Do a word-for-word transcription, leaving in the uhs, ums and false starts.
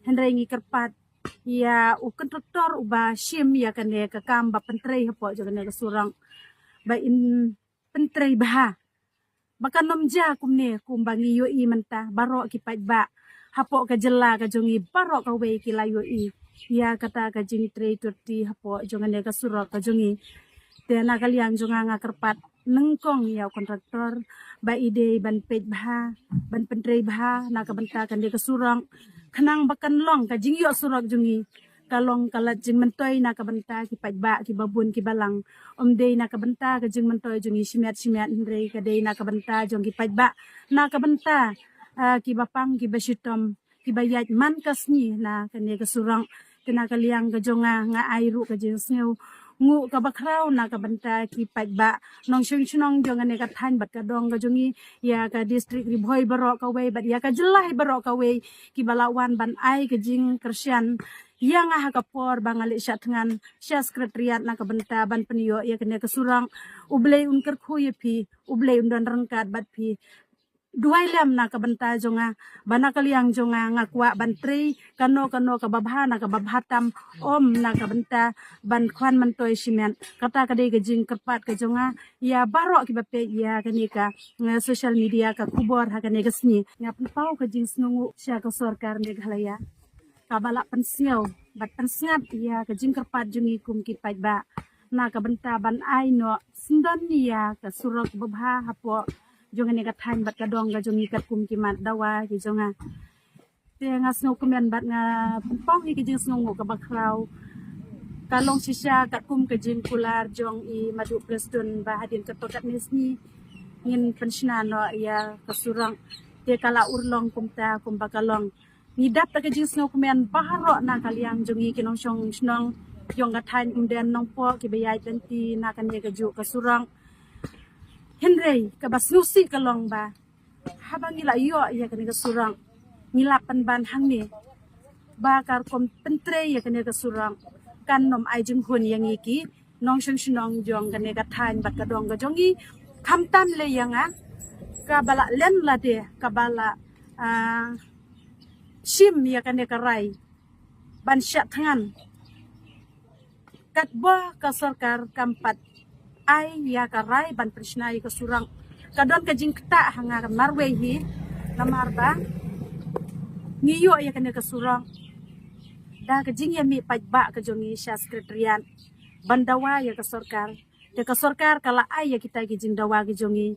Hynrei ngi kyrpad ïa u kontraktor uba shim ïa kane ka kam ba pyntrei hapoh jong kane ka surok ba in pyntrei bha. Ba kan ym jia kumne kumba ngi ïohi mynta, baroh ki paidbah hapoh ka jylla ka jong ngi baroh kawei ki la ïohi ïa kata ka jingtrei turti hapoh jong kane ka surok ka jong ngi. Te na ka liang jong nga, nga kyrpad nyngkong ïa u kontraktor ba i dei ban peit bha, ban pyntrei bha na ka bynta kane ka surok, khnang ba kan long ka jingïoh surok jong ngi ka long ka lad jingmyntoi na ka bynta ki paidbah kiba bun kiba lang. Ym dei na ka bynta ka jingmyntoi jong ngi shimet shimet, hynrei ka dei na ka bynta jong ki paidbah, na ka bynta, ah, kiba pang kiba shitom, kiba ïaid man ka sngi na kane ka surok. Te na ka liang ka jong nga, nga ai ruh ka jingsngewnguh kaba khraw na ka bynta ki paidbah nongshong shnong jong kane ka thaiñ bad ka dong ka jong ngi, ïa ka district Ri Bhoi baroh kawei bad ïa ka jylla hi baroh kawei, kiba la wan ban ai ka jingkyrshan ïa nga ha ka por ba nga leit shah thngan sha Secretariat na ka bynta ban pynïoh ïa kane ka surok. U Blei un kyrkhu ïa phi, U Blei un don ryngkat bad phi. Duwai lem na ka bynta jong nga, ba na ka liang jong nga, nga kwah ban trei kano kano kaba bha, na kaba bha tam, ym na ka bynta ban khwan myntoi shimet. Kata ka dei ka jingkyrpad ka jong nga ïa baroh kiba peit ïa kane ka, eh, social media ka khubor ha kane ka sngi. Nga pynpaw ka jingsngewnguh sha ka sorkar Meghalaya kaba la pynsngew bad pynsngat ïa ka jingkyrpad jong ngi kum ki paidbah na ka bynta ban ai noh syndon ïa ka surok babha hapoh jong kane ka thaiñ bad ka dong ka jong ngi katkum ki mat dawa ki jong nga. Te nga sngewkmen bad nga pynpaw ïa ka jingsngewnguh kaba khraw. Ka long shisha katkum ka jingkular jong i Madu Prestone ba hadien katto katne sngi ngin pynshna noh ïa ka surok. Te ka la urlong kumta kumba ka long. Ngi dap da ka jingsngewkmen baroh na ka liang jong ngi ki nongshong shnong jong ka thaiñ Umden Nongpoh kiba ïaid lynti na kane kajuh ka surok. Hynrei kaba sngewsih ka long ba haba ngi la ïoh ïa kane ka surok, ngi la pynban hangne ba ka rukom pyntrei ïa kane ka surok kan ym ai jinghun ïa ngi ki nongshong shnong jong kane ka thaiñ bad ka dong ka jong ngi. Khamtam lei ïa nga, kaba la len lade, kaba la, ah, shim ïa kane ka rai ban shah thngan, katba ka sorkar kam pat ai ïa ka rai ban pynshna ïa ka surok, ka don ka jingktah ha nga marwei hi. Namar ba ngi ïoh ïa kane ka surok da ka jingïamih paidbah ka jong ngi sha Secretariat ban dawa ïa ka sorkar. Te ka sorkar ka la ai ïa kita ki jingdawa ki jong ngi.